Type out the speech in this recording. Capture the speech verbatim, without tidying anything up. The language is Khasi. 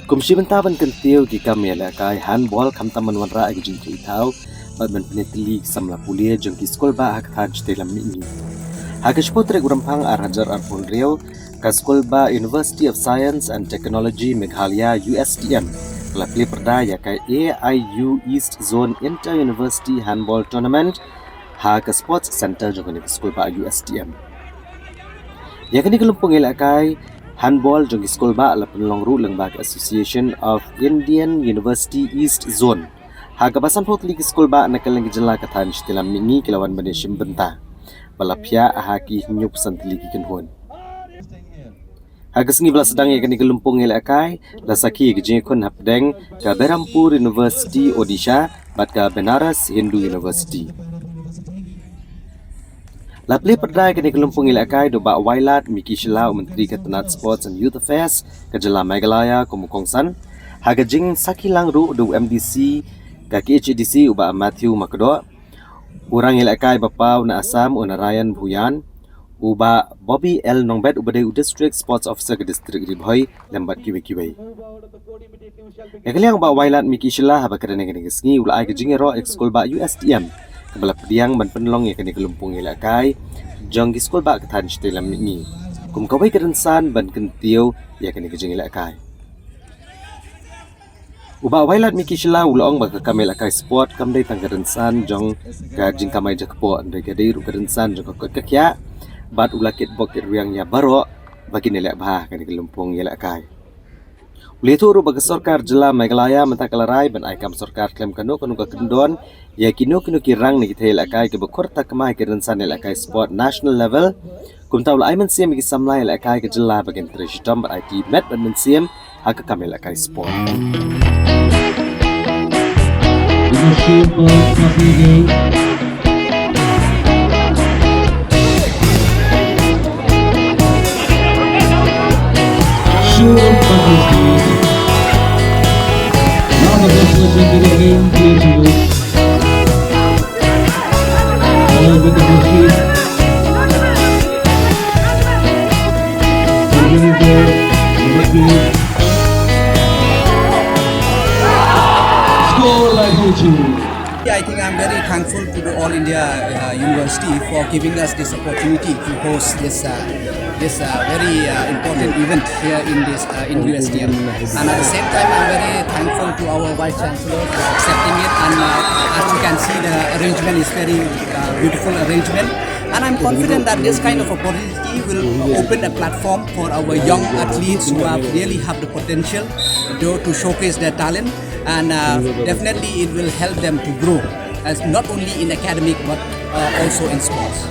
Kum shi bynta ban kyntiew ki kam ïalehkai handball khamtam ban wanrah ïa ki jingthaw bad ban pyni tylli ki samla pule jong ki skulbah ha ka thaiñ shatei lam mihngi. Ha ka shiphew tarik u Rymphang ar hajar arphew hynriew, ka skulbah University of Science and Technology Meghalaya, U S T M, ka la plie pyrda ïa ka A I U East Zone Inter University Handball Tournament ha ka Sports Center jong kane ka skulbah U S T M. Ïa kane ka lympung ïalehkai handball jong ki skulbah la pynlong ruh lyngba ka Association of Indian University East Zone. Ha kaba sanphew tylli ki skulbah na kylleng ka jylla ka thaiñ shatei lam mihngi ki la wan ban ïashim bynta, ba la phiah ha ki hynñiewphew san tylli ki kynhun. Ha ka sngi ba la sdang ïa kane ka lympung ïalehkai, la sakhi ïa ka jingïakhun hapdeng ka Berhampur University Odisha bad ka Banaras Hindu University. La plie pyrda ïa kane ka lympung ïalehkai da u Bah Wailadmiki Shylla, u Myntri ka tnat Sports and Youth Affairs ka jylla Meghalaya, kum u kongsan. Ha ka jingsakhi lang ruh da u M D C ka K H A D C, u Bah Matthew Makdoh, u rangïalehkai ba paw na Assam, u Narayan Bhuyan, u Bah Bobby L Nongbet, uba dei u District Sports Officer ka District Ri Bhoi, lem bad kiwei kiwei. Ïa ka liang u Bah Wailadmiki Shylla, haba kren ha kane ka sngi, u la ai ka jingïaroh ïa ka skulbah U S T M kaba la pdiang ban pynlong ïa kane ka lympung ïalehkai jong ki skulbah ka thaiñ shatei lam mihngi kum kawei ka rynsan ban kyntiew ïa kane ka jingïalehkai. U Bah Wailadmiki Shylla u la ong ba ka kam ïalehkai sport kam dei tang ka rynsan jong ka jingkamai jakpoh, hynrei ka dei ruh ka rynsan jong ka koit ka khiah, bad u la kitbok kitrwiang ïa baroh ba kin ïaleh bha ha kane ka lympung ïalehkai. U la ïathuh ruh ba ka sorkar jylla Meghalaya mynta ka la rai ban ai kam sorkar khlem kano kano ka kyndon ïa kino kino ki rang ne ki thei ïalehkai kiba khur takma ha ki rynsan ïalehkai sport national level. Kumta u la ai mynsiem ïa ki samla ïalehkai ka jylla ba kin trei shitom bad aiti met bad mynsiem ha ka kam ïalehkai sport. Score like you two. I think I'm very thankful to the All India uh, University for giving us this opportunity to host this uh, this uh, very uh, important event here in this uh, in U S T M. And at the same time, I'm very thankful to our Vice Chancellor for accepting it. And uh, as you can see, the arrangement is very uh, beautiful arrangement. And I'm confident that this kind of opportunity will open a platform for our young athletes who have really have the potential to, to showcase their talent. And uh, definitely, it will help them to grow as not only in academic but uh, also in sports.